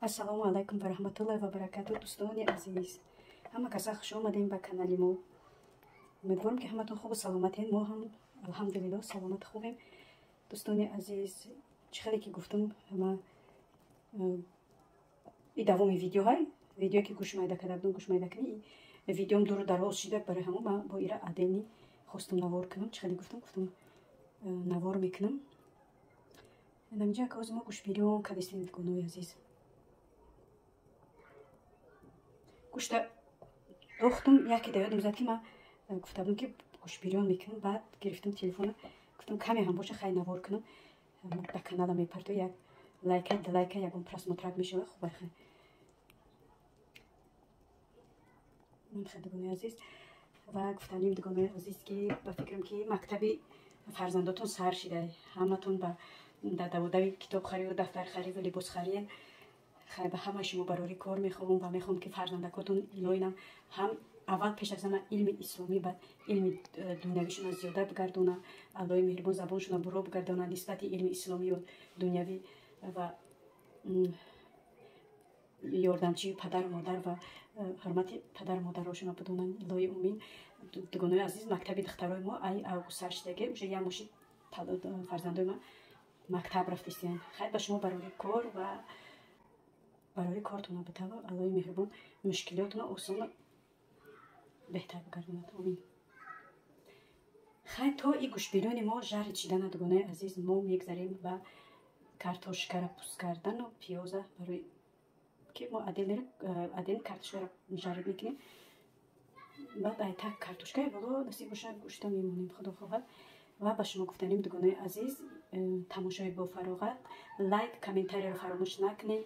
Ассалому алайкум ва раҳматуллоҳи ва баракатуҳ, дӯстони азиз. Ҳама каса хуш омадем ба канали мо. Умедворам, ки ҳаматон хубу саломатен. Мо ҳам, алҳамдулиллоҳ, саломат хубем. Дӯстони азиз, чӣ хеле ки гуфтам, ма и давоми видеоҳай, видеое ки гӯш майда карда будам, гӯш майда кунӣ, видеом дуру дароз шида, барои ҳамон ман бо ира отдельный хостум навор кунам. Чӣ хеле гуфтам, навор мекунам. Инамиҷа ҳозир мо гӯшбирён кардистем, дугонои азиз. Гӯшта дохтум, яке да ёдам зад, ки ман гуфта будам, ки гӯшбирён мекунам. Баъд гирифтам телефона, гуфтам, каме ҳам боша, хай, навор кунам, ба канала мепарто, як лайка, лайка, ягон просмотрак мешава, хуб, хай. Дугонои азиз, ва гуфтаним, дугонои азиз, ки ба фикрам, ки мактаби фарзандотон сар шида, ҳаматон ба даводави китобхариву дафтархариву либосхариен. Хай, ба ҳамаи шумо барори кор мехоҳам ва мехоҳам, ки фарзандакотон илоинам ҳам аввал пеш аз ҳама илми исломӣ, баъд илми дунявишона зиёда бигардона. Аллоҳи меҳрибон забоншона буро бигардона нисбати илми исломию дунявӣ ва ёрдамчии падару модар ва ҳурмати падару модарошона бидонанд. Илоҳи умин. Дугонои азиз, мактаби духтарои мо ай август сар шидаге, уже як моши фарзандои ман мактаб рафтистиянд. Хай, ба шумо барори кор ва барои кортона битава. Аллоҳи меҳрубон мушкилиётона осону беҳтар бигардонад. Омин. Хай, то и гӯшбирёни мо жарить шидана, дугонаи азиз, мо мегзарем ба картошкара пӯст кардану пиёза, барои ки мо отдельно картошкара жарить мекунем. Баъд ай так картошкаи боло насиб боша гӯшта мемонем, худо хоҳад. Ва ба шумо гуфтанем, дугонаи азиз, тамошои бофароғат, лайк, комментарияро фаромӯш накунем.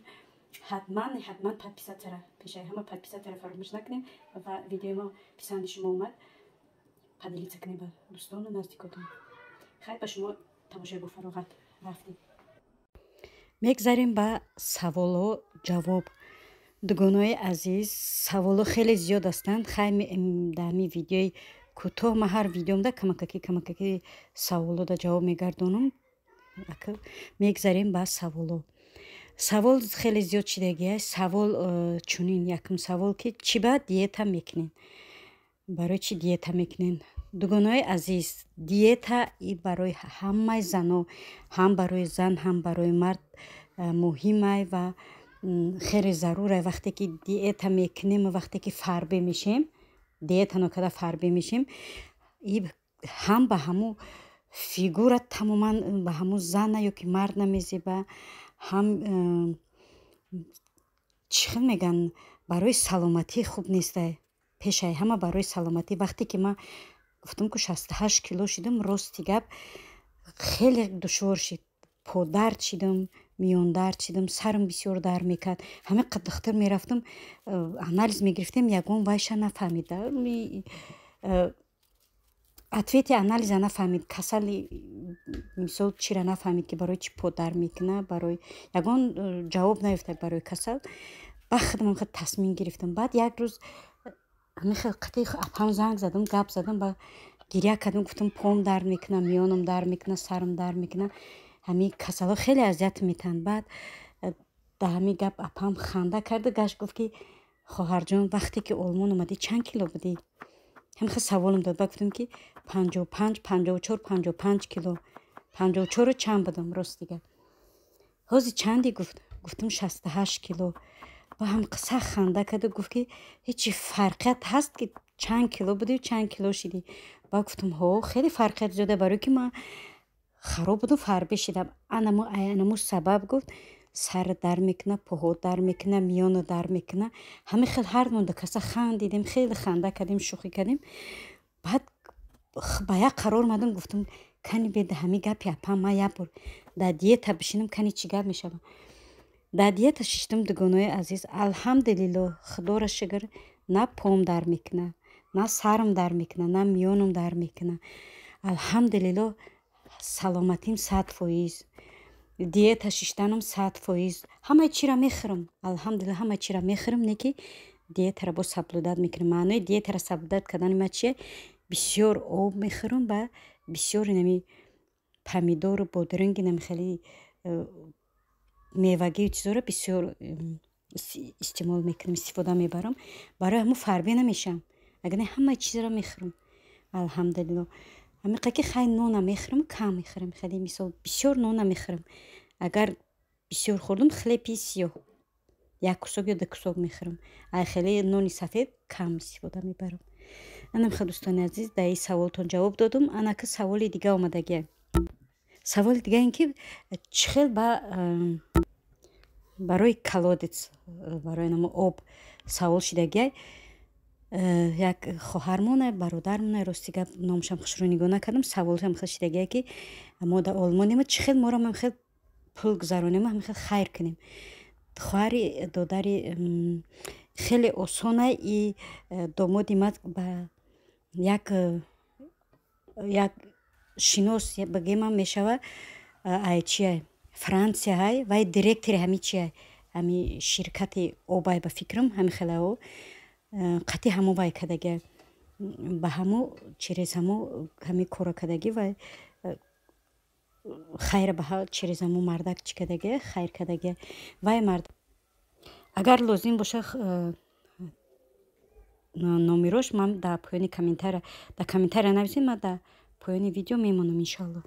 Ҳатман, ҳатман подписатьсяра, пешаи ҳама подписатьсяра фаромӯш накунем. Ва видеои мо писанди шумо омад, поделиться кунем ба дӯстону наздикотон. Хайр, ба шумо тамошои бофароғат. Рафтем, мегзарем ба саволо ҷавоб. Дугонаи азиз, саволо хеле зиёд ҳастанд. Хай, дар ҳамин видеои кӯтоҳ, ман ҳар видеомда камакаки камакаки саволода ҷавоб мегардонам. Мегзарем ба саволо. Савол хеле зиёд шидагиаст. Савол чунин: якум савол, ки чӣ ба диета мекунед, барои чӣ диета мекунед? Дугонаи азиз, диета и барои ҳамаи зано, ҳам барои зан, ҳам барои мард муҳимай ва хеле зарурай. Вақте ки диета мекунем, вақте ки фарбе мешем, диета нокарда фарбе мешем, ҳам ба ҳамун фигура тамоман ба ҳамун зана ё ки мард намезеба, ҳам чӣ хел мегӯянд, барои саломатӣ хуб нестай. Пешаи ҳама барои саломатӣ. Вақте ки ман гуфтам, ку 68 кило шудам, рости гап, хеле душвор шид. Подард шидам, миёндард шидам, сарам бисёр дард мекард. Ҳамин қад духтур мерафтам, анализ мегирифтем, ягон вайша нафаҳмид, ответи анализа нафаҳмид, касали мисол чира нафаҳмид, ки барои чӣ подард мекунад, барои ягон ҷавоб наёфта барои касал. Ба худам хел тасмим гирифтам. Баъд як рӯз ҳамин хел қатъи апам занг задам, гап задам, ба гиря кардам, гуфтам, пом дард мекунад, миёнам дард мекунад, сарам дард мекунад, ҳамин касалҳо хеле азият метаҳанд. Баъд дар ҳамин гап апам ханда карду гашт, гуфт, ки хоҳарҷон, вақте ки Олмон омадӣ, чанд кило будӣ? Ҳамин хел саволам дод. Баъд гуфтам, ки 55, 54, 55 кило, 54-у чанд будам, рости гап. Ҳозир чанди? Гуфт. Гуфтам, 68 кило. Ба ҳам сахт ханда карду гуфт, ки ҳечи фарқият ҳаст, ки чанд кило будию чанд кило шидӣ? Баъд гуфтам, ҳо, хеле фарқият зиёда, барое ки ман хароб будам, фарбе шидам. Анаму сабаб, гуфт, сарат дард мекунад, поҳот дард мекунад, миёнат дард мекунад. Ҳамин хел ҳар монда каса хандидем, хеле ханда кардем, шӯхӣ кардем. Баъд ба як қарор омадам, гуфтам, кани беда ҳамин гапи апам, ман як бор дар диета бишинам, кани чӣ гап мешавад. Дар диета шиштам, дугонаи азиз, алҳамдулиллоҳ, худоро шукр, на пом дард мекунад, на сарам дард мекунад, на миёнам дард мекунад. Алҳамдулиллоҳ, саломатим 100%. Диета шиштанам 100%. Ҳамаи чиро мехӯрам, алҳамдулиллоҳ, ҳамаи чиро мехӯрам, не ки диетаро боз соблюдать мекунам. Маънои диетаро соблюдать кардани ман чие? Бисёр об мехӯрам ва бисёр инами помидору бодринг, инами хеле. Мевагию чизоро бисёр истеъмол мекунам, истифода мебарам. Барои ҳамун фарбе намешавам. Агар не, ҳамаи чизро мехӯрам, алҳамдулилло. Ҳамиқа ки хай, нона мехӯрам, кам мехӯрам. Хеле, мисол, бисёр нон намехӯрам. Агар бисёр хӯрдум, хлеб и сиёҳ як кусок ё ду кусок мехӯрам. Ай хеле нони сафед кам истифода мебарам. Анамхел, дӯстони азиз, дар ин саволтон ҷавоб додум. Анака саволи дига омадагия. Саволи дига ин ки чӣ хел ба барои колодец, барои намо об савол шидагия. Як хоҳармона, бародармона, рости гап, номашам хушрӯ нигоҳ накардам. Саволшам хел шидагия, ки мо дар Олмонем, чӣ хел моро ҳам хел пул гузаронем, ҳам хел хайр кунем? Хоҳари додари, хеле осона. И домоди ман ба як шинос бигемам мешава, ай чия, Франсия ҳай, вай директори ҳами чия, ҳами ширкати обай, ба фикрам, ҳами хелао қатъи ҳамо вай кардагия, ба ҳамо, через ҳамо ҳами кора кардагӣ. Вай хайра ба через ҳамо мардак чӣ кардагия, хайр кардагия вай мард. Агар лозим боша номерош, ман дар поёни комментария, дар комментария нависед, ман дар поёни видео мемонам, иншоалло.